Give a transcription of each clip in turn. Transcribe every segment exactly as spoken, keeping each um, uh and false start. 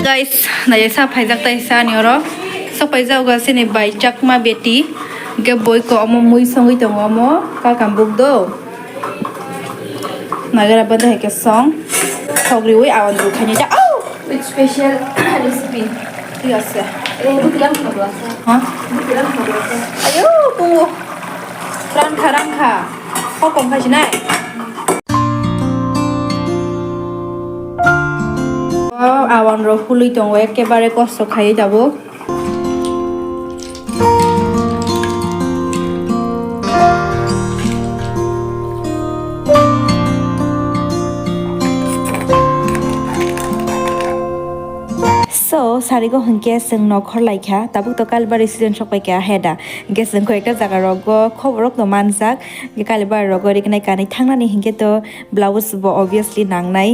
Guys, naijak sa phaijak taisa ani oro. Sok phaijak oga sini bai Chakma beti. Ge boi ko omo mui songwi tongo omo kakam buk do. Nagara bada hai ke song. Thok riwi awan ru khani ta. Au! With special recipe. ঠিক আছে. এই বুঝলাম ভালো আছে। হ্যাঁ? বুঝলাম ভালো আছে। Ayo, tungo. Rang kha, rang kha. Kok kong khai sinai. Wow, awan rok hului tongo, ekebare kosto khai tabuk. So, sarigo hwnkhe chwng nokhor laikha, tabuk to Kalibari season sokpaikha heda. Hwnkhe chwng koi ekta jaga rogo khoborok no manjak, hwnkhe Kalibari rogo rignai kanwi thangnani hwnkhe to blouse bo obviously nangnai.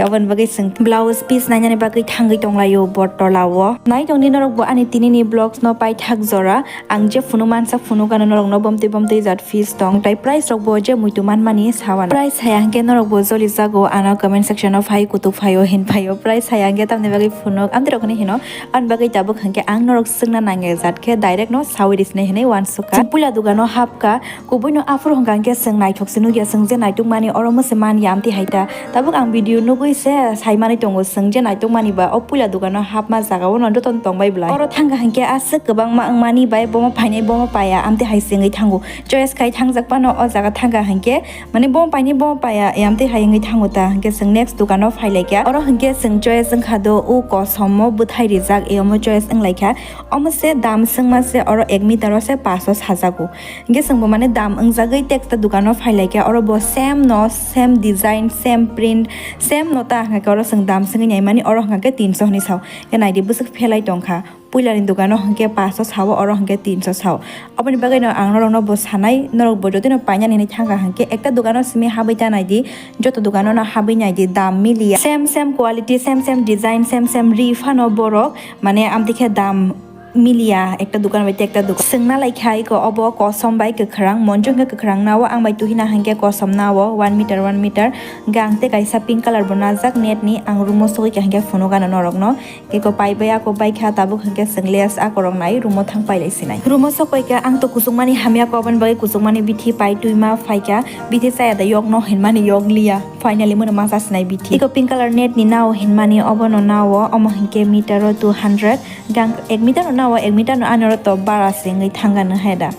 Aboni bagwi chwng blouse piece nainani bagwi thangwi tonglaio bo tola o. Nai tongdi norok bo ani tinini vlogs no paithak jora. Ang je phunuk mansa phunuk ano norok no bomtwi bomtwi jat piece tong. Tai price rok bo je muitu manmani sawan. Price hai hwnkhe norok bo joli jago ano comment section o phai kutuk phaio hin phaio. Price hai hwnkhe tamni bagwi phunuk amtwi rok hwnwi hino. Aboni bagwi tabuk hwnkhe ang norok swngna nangya jat khe direct no sawi risinai hinwi uansukha. Chwng puila dogano hapkha. Kubui no aphuru hwnkha hwnkhe chwng naithok se nukya, chwng je naituk mani oro mwse man ya amtwi hai ta. Tabuk ang video nugui se sai manwi tongo, chwng je naituk mani ba o puila dogano hapma jaga o no joto no tong bai bwlai. Oro thangkha hwnkhe aswk kwbangma wng mani bai bomo phainai bomo paya amtwi hai se wngwi thango. Choice khai thangjak phano o jaga thangkha hwnkhe mani bomo painai bomo paya ya amtwi hai wngwi thango ta. Hwnkhe chwng next dogano phai laikha. Oro hwnkhe chwng choice wngkha do o kosom o bwthai rijak, e omo choice wng laikha. Omo se dam swngma se oro ek meter o se paso sajago. Hingke chwng bo mane dam wngjagwi tekta dogano phai laikha, oro bo same no, same design, same print, same no ta hwnka khe oro chwng dam swngwi naimani, oro hwnka khe tinso hinwi sao. Hingke naidi bwswk phelai tongkha, puilani dogano hwnkhe paso sao, oro hwnkhe tinso sao. Oboni bagwi no ang norokno bo sanai, norok bo jotino painani hinwi thangkha hwnkhe ekta dogano simi habwi ta naidi, joto dogano no habwi naidi, dam miliya, same same quality, same same design, same same ri phano borok mane amtwi khe dam miliya ekta dokan bai tei ekta dokan. Swngna lai khai ko obo kosom bai kwkhwrang, monjwng khe kwkhwrang na o, ang bai tuhina hwnkhe kosom na o one meter, one meter. Hwnkhe ang tei kaisa pink colour bo najak net ni, ang room o sogwi kha hwnkhe phunuk ano norok no. Eko pai bai ako bai kha tabuk hwnkhe chwng lace ako rok nai room o thang pai lai sinai. Room o sok pai kha ang to kuchuk mani hamya ko, aboni bagwi kuchuk mani bithi pai twi ma phai kha, bithi chaya da yok no hinmani yok liya. Finally mono ma cha sinai bithi. Eko pink colour net ni na o hinmani obo no na o, omo hwnkhe meter o two hundred. Gang ek meter no nao, ek meter no ani oro to bara se wngwi thangkha no hai da.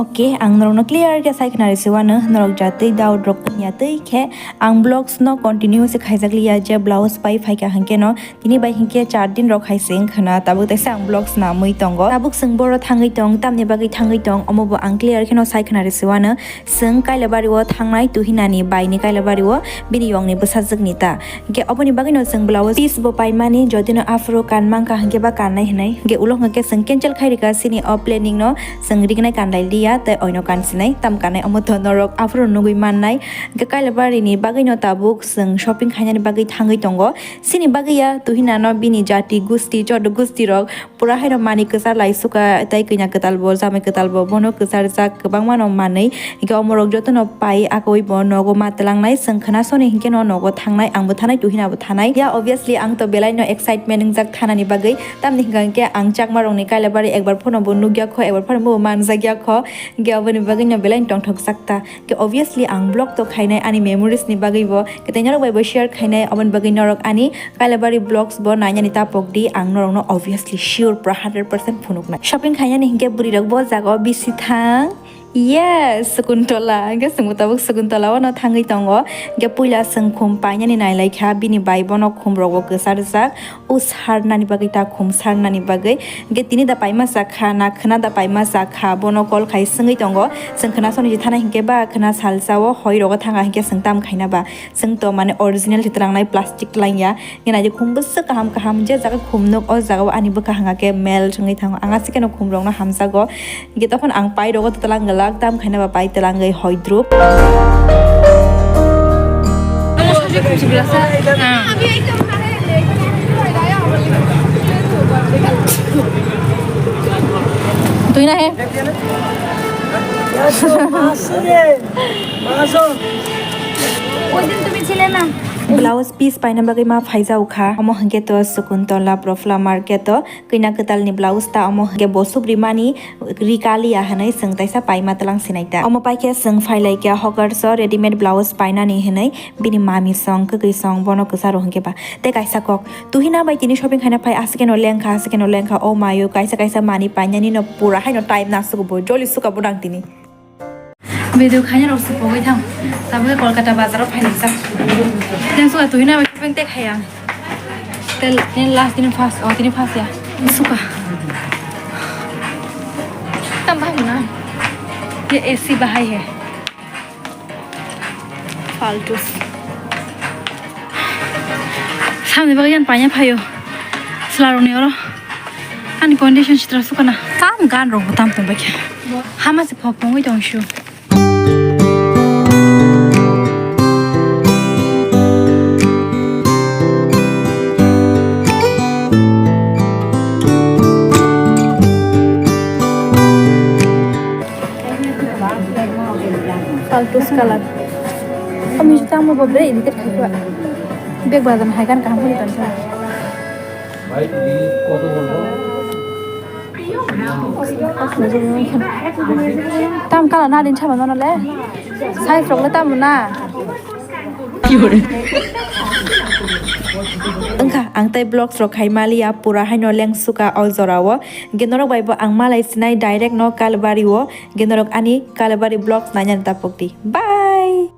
Okay, ang norokno clear khe sai khna risi wano, norok jatwi doubt rok wngya twi khe ang vlogs no continue se khaijak liya je blouse pai phaikha hwnkhe no tini bai hwnkhe char din rok hai se wngkha na tabuk teisa ang vlogs namwi tongo. Tabuk chwng boro thangwi tong, tamni bagwi thangwi tong, omo bo ang clear kheno sai khna risi wano. Chwng Kailabari o thangnai tuhinani baini Kailabari o bini yongni bwsajwkni ta. Hwnkhe oboni bagwino chwng blouse piece bo paimani, jotino aphuru kan mankha hwnkhe ba kannai hwnwi. Hwnkhe ulo hwnkhe chwng cancel khai rwkha chini o planning no, chwng rignai kanlai liya tei oino kansinai, tam kannai omo to norok aphuru nugwi mannai. Hwnkhe Kailabari ni bagwino tabuk chwng shopping khainani bagwi thangwi tongo. Chini bagwi ya tuhinano bini jati gusti, joto gusti rok pura haino manwi kwchar lai sukha, tei kanya kwtal bo, jamai kwtal bo, bono kwchar jak kwbangma no manwi. Hwnkhe omorok jotono pai akowi bo nogo ma twlangnai, chwng khna soni hinkhe no nogo thangnai, ang bo thanai, tuhina bo thanai. Ya, obviously, ang to belai no excitement wngjak thanani bagwi, tamni hwnkha hinkhe ang Chakma rokni Kailabari ekbar phano bo nukya kho, ekbar phano bo manjak ya kho, hwnkhe oboni bagwi no belai no tongthok jak ta. Khe obviously ang vlog to khainai ani memories ni bagwi bo, khe tei norok bai bo share khainai, oboni bagwi norok ani Kailabari vlogs bo nainani tapok di, ang norokno obviously sure pura hundred percent phunuknai. Shopping khainani hinkhe bwrwi rok bo jaga o bisi thang. Yes, Sakuntola. Hinkhe chwngbo tabuk Sakuntola o no thangwi tongo. Hinkhe puila chwng khum painani nailaikha, bini bai bono khum rok bo kwchar jak. O sarnani bagwi ta khum sarnani bagwi. Hinkhe tini da paima chakha, na khwna da paima chakha, bono call khai swngwi tongo. Chwng khwna soni je thana hinkhe ba khwna salsa o hoi rogo thanga hinkhe chwng tam khaina ba. Chwng to mane original se twlangnai, plastic twlangya. Nge naidi khum bwswk kaham kaham, je jaga khum nuk, o jaga o ani bwkha hwnga khe mel swngwi thango. Ang aswk kheno khum rokno hamjago. Ge tokon ang pai rogo twlang glak, tam khaina ba pai twlangwi hoi drup. Tui na he? Oy din tumi chile na. Blouse piece paina bagwi ma phaijao kha. Omo hwnkhe to Sakuntala Profula market o kwina kwtal ni blouse ta, omo hwnkhe bo subrimani rikalia hwnwi chwng taisa paima tlang sinai ta. Omo paikhe chwng phailaikha hawkers o readymade blouse painani hwnwi bini mami song kwkwi song bono kwcharo hwnkhe ba. Tei kaisa kok, Tuhina bai tini shopping khaina phai, aswkeno lengkha, aswkeno lengkha. O mayo, kaisa kaisa mani painani no pura haino time na sugo bo, joli suka bo nang tini. Video khaina rok se pogwi thang. Tabuk Kolkata bazar o phainai jak. Tei suka Tuhina bai shopping tei khai ang. Tel, tel last tini first, oh, tini first ya. Suka. Tam bahai na. Ye A C bahai he. Faltus. Samni bagwi yan paina phaio. Chwlarokni oro. Ani condition sitra sukana. Tam gan rok tam tong baikha. Hama se phok tongwi tong shu. Faltus color. Kami juta mo bobre ini ter khajwa. Bag badan hai kan kaham ni tansa. Tam color na din chama nono le. Size rok le tam na. Wngkha ang tei vlogs rok khai maliya pura haino lengsuka o jorao. Hwnkhe norok bai bo ang malai sinai direct no Kalbari o. Hwnkhe norok ani Kalbari vlogs nainani tapok di. Bye.